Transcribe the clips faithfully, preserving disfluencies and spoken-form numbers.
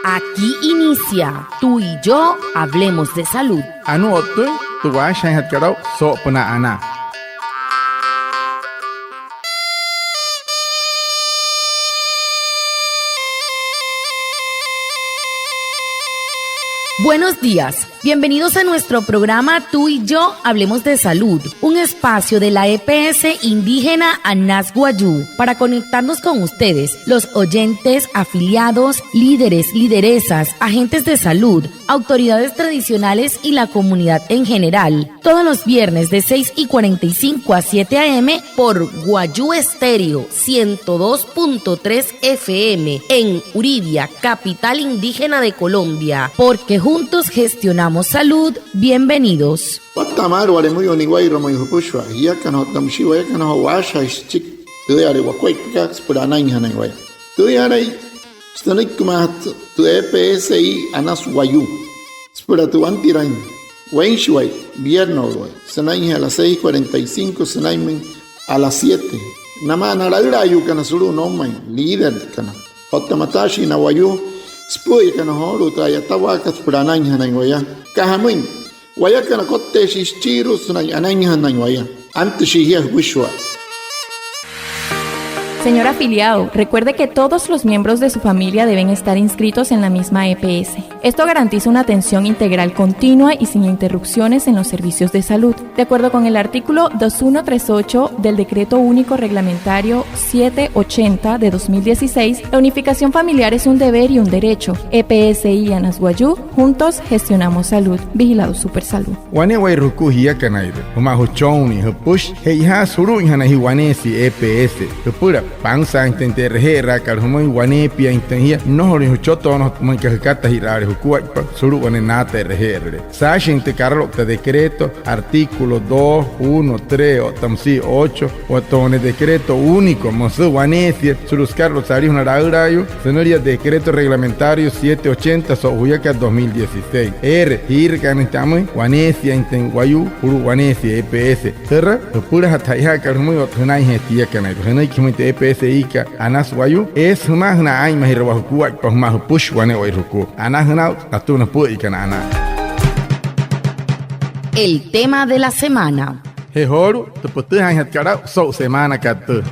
Aquí inicia Tú y yo hablemos de salud. Anuu o'ttüin tü waashajaainjatkat aa'u soo'opünaa anaa. Buenos días. Bienvenidos a nuestro programa Tú y yo hablemos de salud, un espacio de la E P S indígena Anas Wayuu para conectarnos con ustedes, los oyentes, afiliados, líderes, lideresas, agentes de salud, autoridades tradicionales y la comunidad en general. Todos los viernes de seis y cuarenta y cinco a siete a. m. por Wayuu Estéreo ciento dos punto tres F M en Uribia, capital indígena de Colombia. Porque juntos gestionamos salud. Bienvenidos. Watta'a maalü wale müyuu niwa'irua mayuu jüpüshua jiakana otta müshii wayakana joo waashajaashi süchiki tüüyale wakuaippakat süpüla anainjanain waya. Tüüyalai sünüikimaajatü tü E P S I Anas Wayuu süpüla tü wantiraain weinshiwai, vierno'uluwai, sünainjee a las seis cuarenta y cinco sünainmüin a las siete. Namaa na laülaayuukana sulu'u noumain, líderkana otta mataashii na wayuu süpü'üyakana joolu'u tü a'yatawaakat süpüla anainjanain waya. Aka jamüin, wayakana kotteeshii süchiirua sünain anainjanain waya. Antüshii jia jüpüshua. Señor afiliado, recuerde que todos los miembros de su familia deben estar inscritos en la misma E P S. Esto garantiza una atención integral, continua y sin interrupciones en los servicios de salud. De acuerdo con el artículo dos uno tres ocho del Decreto Único Reglamentario siete ochenta de dos mil dieciséis, la unificación familiar es un deber y un derecho. E P S I Anas Wayuu, juntos gestionamos salud. Vigilado Supersalud. Wane'ewai jukua jiakanairua jümaa jüchonnii jüpüshi, che'ojaasü julu'uinjanain jia waneesia E P S. Jüpüla pansaainjatüin tü e'reje'eraakat jümüin, waneepiainjatüin jia, nnojolüin jüchotoonajatü müin aka jükatajiraale jukuaippa sulu'u wane naata e'reje'erüle. Saashin tü karaloukta decreto, artículo dos, uno, tres otta müsia ocho, otta wane decreto único, müsü waneesia sulu'u sükaraloukta saliijuna laülaayuu sünülia Decreto Reglamentario siete ochenta so'u juyakat dos mil dieciséis. Eere jiirakana tamüin, waneesiainjatüin wayuu julu'u waneesia E P S. Türa jüpülajatü che'ojaakat jümüin otta jünainjee tiakanairua. Jünüiki jümüin tü E P S I kat Anas Wayuu, eesü jümaa sünain aa'inmajirawaa jukuaippa jümaa jüpüshi wane'ewai jukua. Anajünaa'ut natüma napü'üikana anaa. El tema de la semana. Je joolu'u tü pütüjaainjatkat aa'u so'u semaanakat tüü.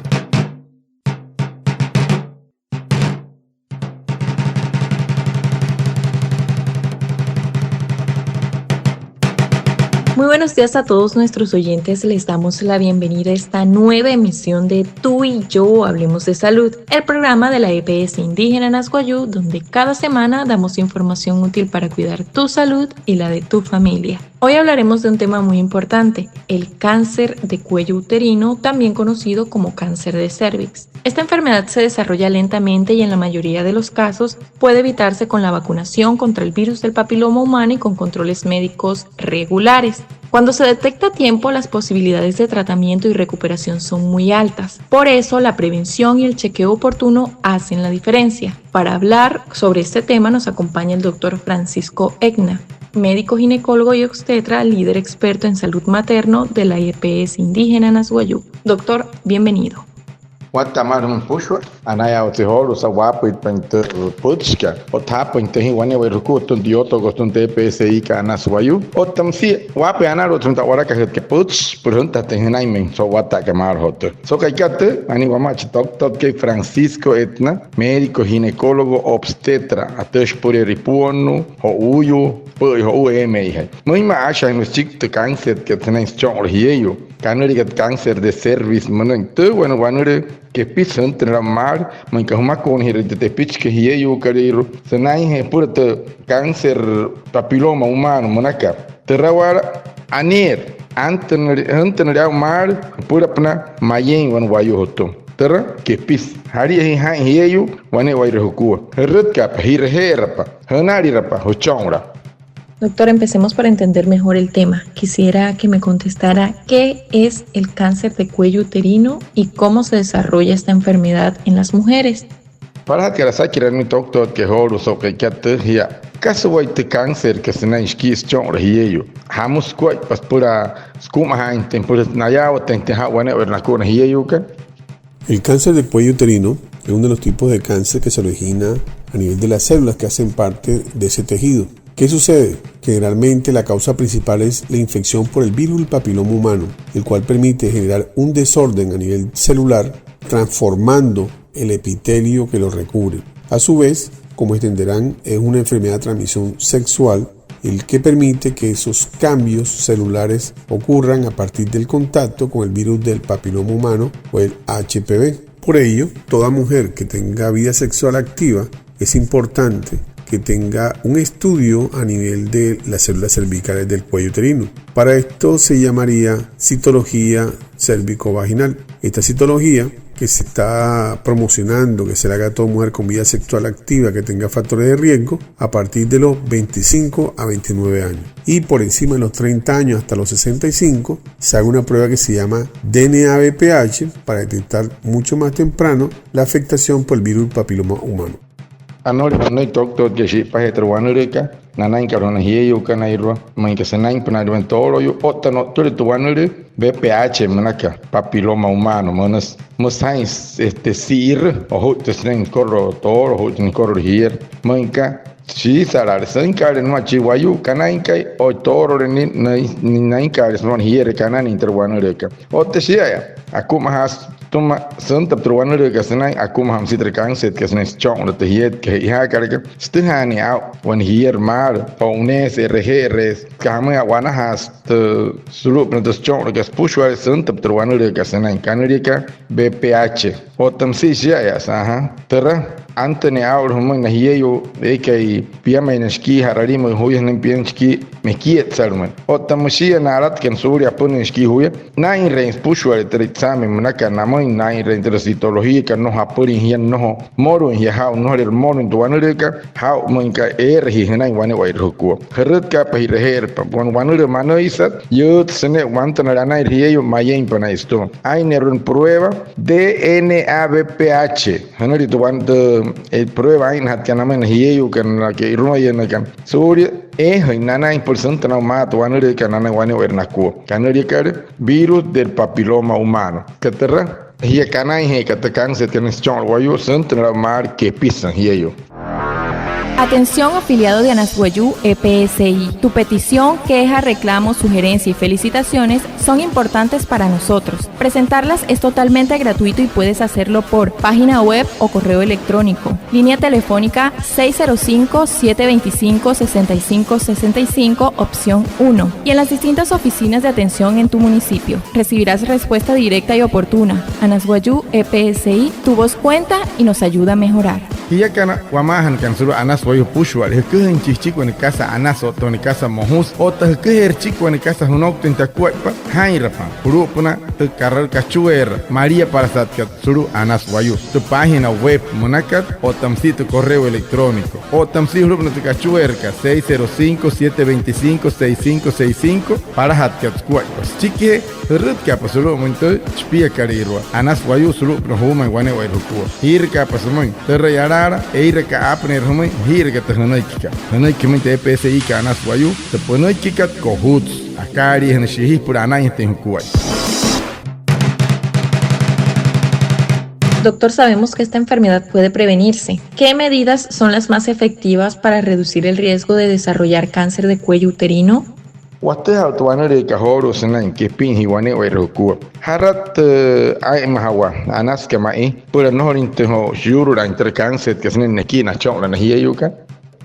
Muy buenos días a todos nuestros oyentes. Les damos la bienvenida a esta nueva emisión de Tú y yo hablemos de salud, el programa de la E P S indígena Anas Wayuu, donde cada semana damos información útil para cuidar tu salud y la de tu familia. Hoy hablaremos de un tema muy importante, el cáncer de cuello uterino, también conocido como cáncer de cérvix. Esta enfermedad se desarrolla lentamente y en la mayoría de los casos puede evitarse con la vacunación contra el virus del papiloma humano y con controles médicos regulares. Cuando se detecta a tiempo, las posibilidades de tratamiento y recuperación son muy altas. Por eso, la prevención y el chequeo oportuno hacen la diferencia. Para hablar sobre este tema nos acompaña el doctor Francisco Egna, médico ginecólogo y obstetra, líder experto en salud materno de la E P S indígena Anas Wayuu. Doctor, bienvenido. Watta'a maalü jümüin jüpüshua, anayaawatse joolu'u saa'u waapüitpain tü pütchikat otta jaapüin tü jia wane'ewai jukua sütüma tü yootokot sütüma tü E P S I kat Anas Wayuu. Otta müsia waapüin analu'ut sütüma tü a'walakajetkat pütchi süpüla jüntajatüin jünainmüin so'u watta'akat maalü joo tüü. So'u ka'ikat tüü, anii wamaa chi doctorkai Francisco Egna, médico ginecólogo obstetra, atüjashi süpüleerua ipuonnuu, jo'uuyuu, süpü'üya jo'uu eemeeijai. Müinma'a aashajaain nüchiki tü cáncerkat sünain sücho'unla jieyuu, kanüliakat cáncer de cérvix münüin. Tüü wane wanülüü kepichi jüntünüle aa'u maalü, müin aka jümakuunajirai tü tepichikai jieyuukalüirua sünainjee süpüla tü cáncer papiloma humano münaka. Türawala aneerü, antünüle, jüntünüle aa'u maalü süpülapünaa mayeein wane wayuu jütüma. Türa kepichi. Jalia jia jaa'in jieyuu wane'ewai jukua. Jürütkaapa, ji'raje'erapa, jünalirapa, jücho'unla. Doctor, empecemos para entender mejor el tema. Quisiera que me contestara qué es el cáncer de cuello uterino y cómo se desarrolla esta enfermedad en las mujeres. Palajatka asakira nümüin tü doctorkai joolu'u so'u ka'ikat tüü, jia, ¿kasa wayuu tü cáncerkat sünain shikii sücho'unla jieyuu? ¿Jamüsü sukuaippa süpüla sükumajaainjatüin, süpüla nayaawatüinjatüin jaa'u wane'ewai nakua na jieyuukat? El cáncer de cuello uterino Es uno de los tipos de cáncer que se origina a nivel de las células que hacen parte de ese tejido. ¿Qué sucede? Generalmente la causa principal es la infección por el virus del papiloma humano, el cual permite generar un desorden a nivel celular, transformando el epitelio que lo recubre. A su vez, como entenderán, es una enfermedad de transmisión sexual, el que permite que esos cambios celulares ocurran a partir del contacto con el virus del papiloma humano o el H P V. Por ello, toda mujer que tenga vida sexual activa es importante que tenga un estudio a nivel de las células cervicales del cuello uterino. Para esto se llamaría citología cérvico-vaginal. Esta citología que se está promocionando, que se le haga a toda mujer con vida sexual activa que tenga factores de riesgo a partir de los veinticinco a veintinueve años. Y por encima de los treinta años hasta los sesenta y cinco, se haga una prueba que se llama D N A V P H para detectar mucho más temprano la afectación por el virus papiloma humano. Anuu nünüiki tü doctorkai shi'ipajee tü wanülüükat nanainkat na jieyuukanairua, müinka sünainpünaairua tooloyuu otta no'utüle tü wanülüü V P H münaka, papiloma humano münüsü. Müsü jaa'in, este, si'irü ojuittüsü sünain nükorolo toolo, ojuittüsü nükorolo jierü. Müinka shiisalaale, süinkaale nümaa chi wayuu kanainkai o toolole nia, nia, nia nainkaale sümaa jierü kananüin tü wanülüükat. Otta shia'aya akumajaasü sütüma süntapa tü wanülüükat sünain, akumajaa müsia tü cáncerkat sünain sücho'unle tü jietkat, che'ojaakalaka sütüjaanüin aa'u wane jierü maalü, o'uneesü, e'reje'ereesü, süka jamüin a'wanajaasü tü sulu'upünaa tü sücho'unlukat süpüshua'ale süntapa tü wanülüükat sünain kanüliakat V P H. Otta müsia shia'aya, ajaa, türa antünüin aa'ulu jümüin na jieyuu eekai piamain na shikii ja'ralimüin juya, jünain piama shikii mekietsalümüin. Otta müshia na alatkana suulia apünüin shikii juya, naa'inreein süpüshua'ale türa examen münakat namüin, naa'inreein türa citologiakat, nnojo apülüin jia, nnojo mmolüin jia jaa'u, nnojoleerü mmolüin tü wanülüükat jaa'u, müinka eere jia jünain wane'ewai jukua. Jürütkaapa ji'reje'erüpa wane wanülüü manüisat, yüütsü ne'e wantünale anainrü jieyuu, mayeimpa naya sütüma. Aa'inneerü wane prueba D N A V P H. Jünülia tü wan-, tü, e, prueba aa'innajatkat namüin na jieyuukana, na ke'irumayünnakana suulia eejüin nanain süpüla süntünaa aa'u maa tü wanülüükat nanain wane'ewai nakua. Kanüliakat virus del papiloma humano. Ka türa, jia kanainjeeka tü cáncerkat sünain sücho'unle wayuu, süntünüle aa'u maalü kepisü jieyuu. Atención afiliado de Anas Wayuu E P S I. Tu petición, queja, reclamo, sugerencia y felicitaciones son importantes para nosotros. Presentarlas es totalmente gratuito y puedes hacerlo por página web o correo electrónico. Línea telefónica seis cero cinco, siete veinticinco, sesenta y cinco sesenta y cinco, opción uno. Y en las distintas oficinas de atención en tu municipio. Recibirás respuesta directa y oportuna. Anas Wayuu E P S I, tu voz cuenta y nos ayuda a mejorar. Jiakana wamaajanakana sulu'u Anas Wayuu süpüshua'ale, jüküjüinjachii süchiki wane kasa anasü otta wane kasa mojusü, otta jüküjeerü süchiki wane kasa jünouktüin takuaippa, jaa'inrapa julu'upünaa tü kara-, kachueera maliapalasatkat sulu'u Anas Wayuu, tü página web münakat otta müsia tü correo electrónico otta müsia julu'upünaa tü kachueerakat seis cero cinco, siete veinticinco, seis cinco seis cinco, palajatkat sukuaippa. Süchikijee jürütkaapa sulu'umüin tü shipiakalüirua Anas Wayuu sulu'upünaa juumain wane'ewai jukua. Jiirakaapa sümüin türa yalaala, eeiraka aapüneerü jümüin, jiiraka tü jünüikikat. Jünüiki jümüin tü E P S I-kat Anas Wayuu, tü pünüikikat kojutsü. Akaaliijünüshii jia süpüla anainjatüin jukuaippa. Doctor, sabemos que esta enfermedad puede prevenirse. ¿Qué medidas son las más efectivas para reducir el riesgo de desarrollar cáncer de cuello uterino? Watüjaa aa'u tü wanülüükat joolu'u sünain kepiin jia wane'ewai jukua. ¿Jarat, eh, aa'inmajawaa anasükat ma'i süpüla nnojolüinjatüin joo shiyu'lulaain türa cáncerkat sünain nekii nacho'unla na jieyuukana?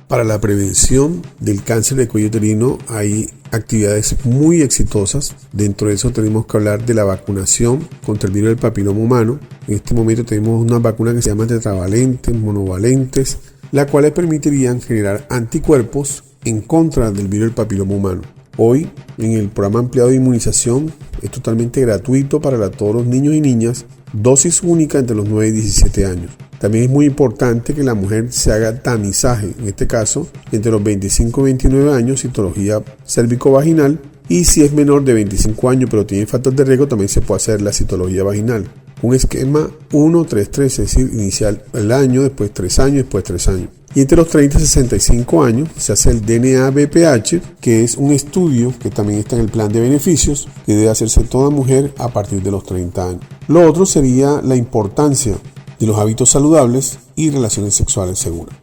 Para la prevención del cáncer de cuello uterino hay actividades muy exitosas. Dentro de eso tenemos que hablar de la vacunación contra el virus del papiloma humano. En este momento tenemos unas vacunas que se llaman tetravalentes, monovalentes, las cuales permitirían generar anticuerpos en contra del virus del papiloma humano. Hoy, en el programa ampliado de inmunización, es totalmente gratuito para la- todos los niños y niñas, dosis única entre los nueve y diecisiete años. También es muy importante que la mujer se haga tamizaje, en este caso, entre los veinticinco y veintinueve años, citología cérvico-vaginal, y si es menor de veinticinco años pero tiene factor de riesgo, también se puede hacer la citología vaginal. Un esquema uno tres tres, es decir, inicial el año, después tres años, después tres años. Y entre los treinta y sesenta y cinco años se hace el D N A V P H, que es un estudio que también está en el plan de beneficios, que debe hacerse toda mujer a partir de los treinta años. Lo otro sería la importancia de los hábitos saludables y relaciones sexuales seguras.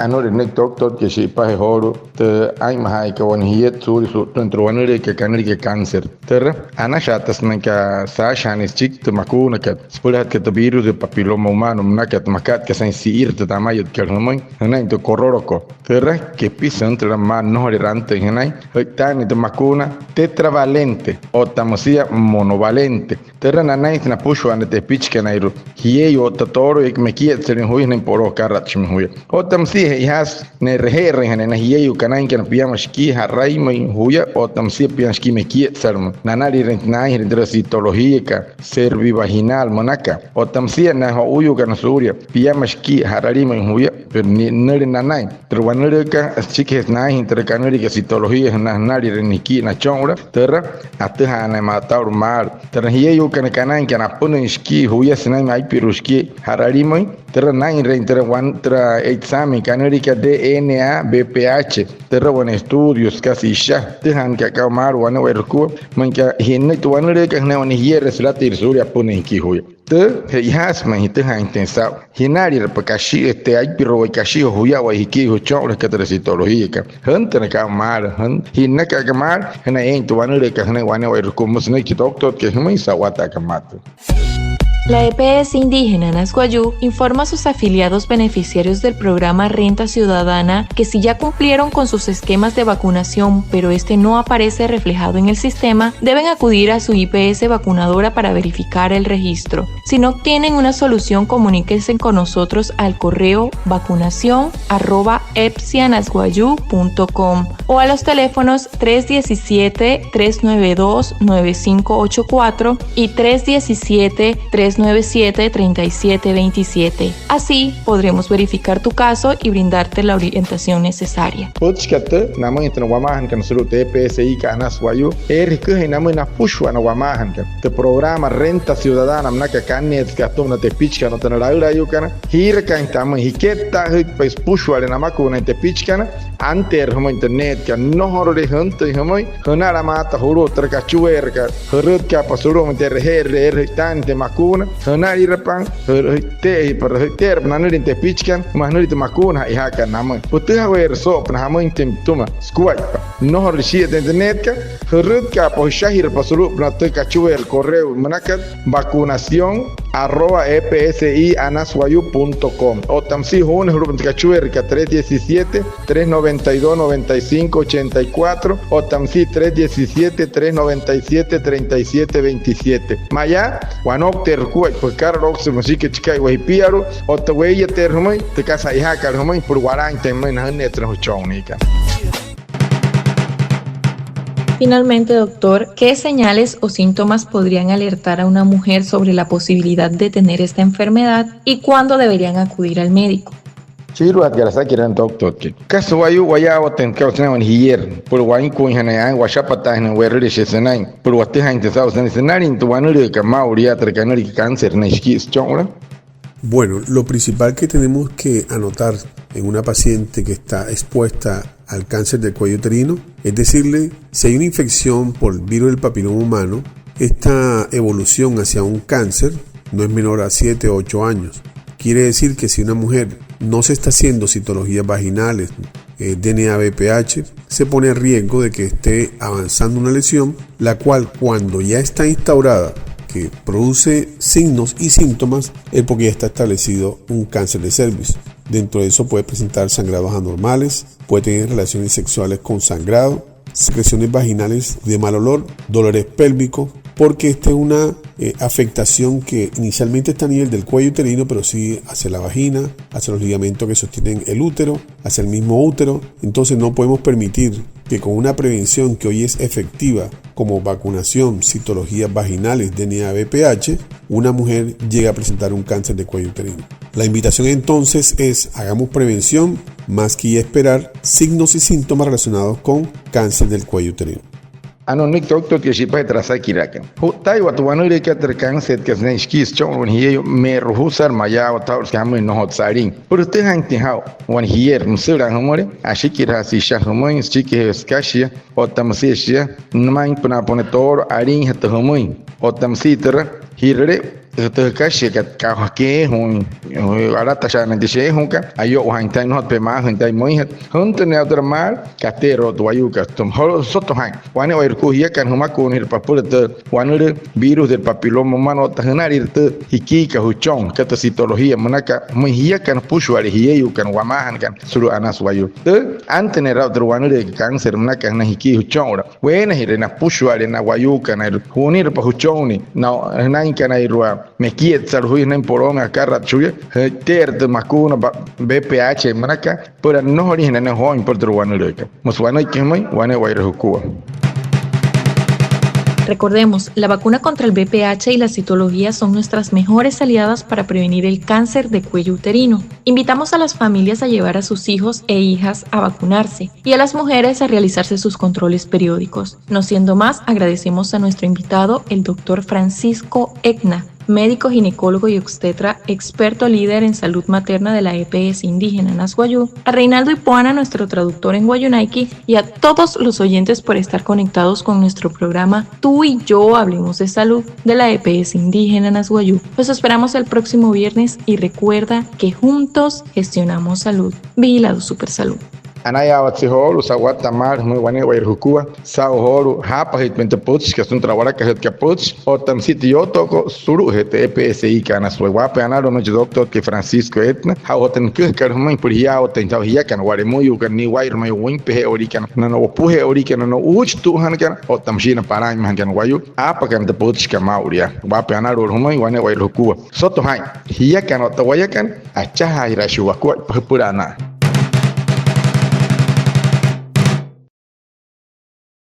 Anuu nünüiki tü toktotkai shi'ipajee joolu'u tü aa'inmajaayakat wane jiet suulia su'ttüin tü wanülüükat kanüliakat cáncer. Türa, anashaatasü naya aka saashajaanüin süchiki tü makuunakat süpülajatkat tü virus de papiloma humano münakat, makat aka saa'in si'ira tü tamayütkat jümüin, jünain tü koroloko. Türa, kepisü süntüla maa nnojolüle antüin jünain, jü'itaanüin tü makuuna tetravalente otta müsia monovalente. Türa nanainsü napüshua na tepichikanairua jieyuu otta toolo eekai mekietsalüin juya sünain poloo akaratshimüin juya. Otta müsia che'ojaasü ne'reje'erüinjanain na jieyuu kanainkana piama shikii ja'raimüin juya otta müsia piama shikii mekietsalümüin. Nanalirüin tü naainjanain türa citologíakat cervivaginal münaka. Otta müsia na jo'uuyuukana suulia piama shikii ja'ralimüin juya, pero nnüle nanain. Türa wanülüükat süchikijeesü naainjanain türa kanüliakat citología, jüna jünalirüin nikii nachonla, türa atüjaanüin ma'i aa'u maalü. Türa jieyuukana kanainkana apünüin shikii juya sünainmüin aipiru'u shikii ja'ralimüin, türa naa'inreein türa wan-, türa examen kanüliakat D N A V P H, türa wane estudio süka sü'isha atüjaanaka aka maalü wane'ewai jukua, müin aka ji'nnüin tü wanülüükat jünain wane jierü sülatüin suulia apünüin shikii juya. Tü, che'ojaasü ma'i jütüjaainjatüin saa'u. Jünalirapa kashi, este, aipiru'u waya kashi joo juyawai jikii jüchonle aka türa citologíakat. Jüntünaka aa'u maalü, jün-, ji'nnaka aka maalü, jünain eein tü wanülüükat jünain wane'ewai jukua, müsü nünüiki tü toktotkai jümüin, sa'wataakat ma'i tü. La E P S indígena Anas Wayuu informa a sus afiliados beneficiarios del programa Renta Ciudadana que si ya cumplieron con sus esquemas de vacunación, pero este no aparece reflejado en el sistema, deben acudir a su I P S vacunadora para verificar el registro. Si no obtienen una solución, comuníquense con nosotros al correo vacunación arroba epsianaswayuu punto com o a los teléfonos tres diecisiete, tres nueve dos, nueve cinco ocho cuatro y tres diecisiete, tres nueve siete, treinta y siete veintisiete. Así podremos verificar tu caso y brindarte la orientación necesaria. Pütchikat tüü namüinjatü na wamaajanakana sulu'u tü E P S I kat Anas Wayuu, eere jüküjüin namüin napüshua na wamaajanakana tü programa Renta Ciudadana münaka kanneetse süka atüma na tepichikana otta na laülaayuukana. Jiirakaainjatü amüin, jikettaajüitpa süpüshua'ale namakuuna na tepichikana. Anteerü jümüin tü nneetkat, nnojorule jüntüin jümüin. Jünalamaata julu'u türa kachueerakat, jürütkaapa sulu'umüin tü e'reje'erüle eere jü'itaanüin tü makuuna. Jünalirapa, jü-, jü'ite'erapa nanülia na tepichikana sümaa jünülia tü makuuna che'ojaakat namüin. Pütüjaweerü soo'opünaa jamüinjatüin pütüma sukuaippa. Nnojorule shii'iyatüin tü nneetkat, jürütkaapa, jüshajirapa sulu'upünaa tü kachueera correo münakat vacunación arroba epsianaswayuu punto com. Otta müsia juune julu'upünaa tü kachueerakat tres diecisiete, tres noventa y dos, noventa y cinco, ochenta y cuatro, otta müsia tres diecisiete, tres noventa y siete, treinta y siete veintisiete. Mayaa, wanoukteerü jukuaippa jükaraloukse müshiki chika'iwa jipialu'u, otta wee'iyateerü jümüin tü kasa che'ojaakat jümüin süpüla walaainjatüin jümüin na jünneetse na jüchonniikana. Finalmente, doctor, ¿qué señales o síntomas podrían alertar a una mujer sobre la posibilidad de tener esta enfermedad y cuándo deberían acudir al médico? Shiiruajatka asakirajüin tü toktotkai. Kasa wayuu wayaawatüin tü kasa sünain wane jierü süpüla wainkuuinjanain aa'in, washapataainjanain we'rüle shia sünain süpüla watüjaainjatüin saa'u sünain sünalin tü wanülüükat maa'ulu yaa türa kanüliakat cáncer sünain shikii süchonle. Bueno, lo principal que tenemos que anotar en una paciente que está expuesta al cáncer del cuello uterino es decirle, si hay una infección por virus del papiloma humano, esta evolución hacia un cáncer no es menor a siete o ocho años. Quiere decir que si una mujer no se está haciendo citologías vaginales, eh, D N A V P H, se pone a riesgo de que esté avanzando una lesión, la cual cuando ya está instaurada, que produce signos y síntomas, es porque ya está establecido un cáncer de cervix. Dentro de eso puede presentar sangrados anormales, puede tener relaciones sexuales con sangrado, secreciones vaginales de mal olor, dolores pélvicos, porque esta es una, eh, afectación que inicialmente está a nivel del cuello uterino, pero sí hacia la vagina, hacia los ligamentos que sostienen el útero, hacia el mismo útero. Entonces no podemos permitir que con una prevención que hoy es efectiva, como vacunación, citologías vaginales, D N A V P H, una mujer llegue a presentar un cáncer de cuello uterino. La invitación entonces es, hagamos prevención, más que ir a esperar signos y síntomas relacionados con cáncer del cuello uterino. Anuu nünüiki tü toktotkai shi'ipajee tü asakiraakat. Ju'ttaiwa tü wanülüükat türa cáncerkat sünain shikii süchonle wane jieyuu, me'rujusat mayaawat aa'u süka jamüin nnojotsü alin. Süpüla jütüjaainjatüin jaa'u wane jierü, müsü'üla jümüle, ashikirajaasü shia jümüin, süchikijee süka shia otta müsia shia nümainpünaa pone toolo alinjatü jümüin. Otta müsia türa, ji'rüle tü jükashi aka keejuuin, alatashaanain tü sheejuukat, ayo'ujaain taa'in, nnojotpia maajüin taa'in müinjatü. Jüntünüin aa'u türa maalü kateerü o'u tü wayuukat, soto jaa'in. Wane'ewai jukua jiakana jümakuunajirapa apüla tü wanülüü virus del papiloma humano otta jünalire tü jikiikat jüchon, aka tü citología münaka, jümüin jiakana süpüshua'ale jieyuukana wamaajanakana sulu'u Anas Wayuu. Tü antüneerü aa'u türa wanülüü cáncer münaka sünain jikii jüchonra. Weenajire na süpüshua'ale na wayuukanairua, ju'unirapa jüchonnii na jünainkanairu'u mekietsalü juya, jünain polooin akaratshi juya, je'ite'erü tü makuuna B P H münaka süpüla nnojoliinjanain jooin süpüla türa wanülüükat. Müsü wanüiki jümüin, wane'ewaire jukua. Recordemos, la vacuna contra el V P H y la citología son nuestras mejores aliadas para prevenir el cáncer de cuello uterino. Invitamos a las familias a llevar a sus hijos e hijas a vacunarse y a las mujeres a realizarse sus controles periódicos. No siendo más, agradecemos a nuestro invitado, el doctor Francisco Egna, médico ginecólogo y obstetra, experto líder en salud materna de la E P S indígena Anas Wayuu, a Reinaldo Ipuana, nuestro traductor en wayuunaiki, y a todos los oyentes por estar conectados con nuestro programa Tú y yo hablemos de salud de la E P S indígena Anas Wayuu. Los esperamos el próximo viernes y recuerda que juntos gestionamos salud. Vigilado Supersalud. Anayaawatse joolu'u saa'u watta'a maalü jümüin wane'ewaire jukua, saa'u joolu'u jaapajüitpain tü pütchikat sünain tü a'walakajütkat pütchi otta müsia tü yootookot sulu'ujee tü E P S I kat Anas Wayuu. Waapüin analu'ut ma'i chi doctorkai Francisco Egna, saa'u otta nüküjakat jümüin süpüla jiyaawatüin saa'u jiakana wa'lemüyuukana, ni'wairua ma'i wüinpeje'ewaliikana, na no'u wopuje'ewaliikana, na no'u uuchitu'ujanakana otta müshia na palainmajanakana wayuu aapakana tü pütchikat maa'ulu yaa. Waapüin analu'ut jümüin wane'ewaire jukua, soto jaa'in jiakana otta wayakana achajaajiraashii wakuaippa jüpüla anaa.